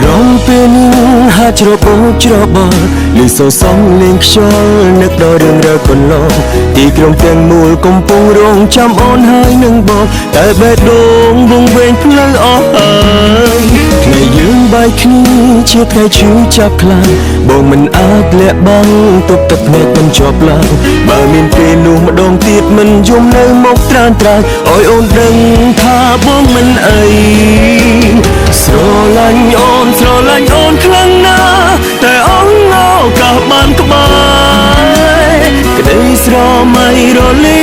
រម្មណ៍ពេលនេះហាក់ច្របូកច្របល់ លឺសូរសំលេងខ្យល់ នឹកដល់រឿងរ៉ាវកន្លង ទីក្រុងទាំងមូលកំពុងរងចាំអូនហើយនឹងបង តែបេះដូងវង្វេងផ្លូវអស់ហើយ។ ថ្ងៃយើងបែកគ្នាជាថ្ងៃឈឺចាប់ខ្លាំង បងមិនអាចលាក់បាំង ទប់ទឹកភ្នែកមិនជាប់ឡើយ។ បើមានពេលនោះម្ដងទៀត មិនយំនៅមុខត្រានត្រើយ ឲ្យអូនដឹងថាបងមិនអី។ ស្រឡាញ់អូន ស្រឡាញ់អូនខ្លាំងណាស់ តែអងឱកាសបានក្បែរ ក្តីស្រមៃរលា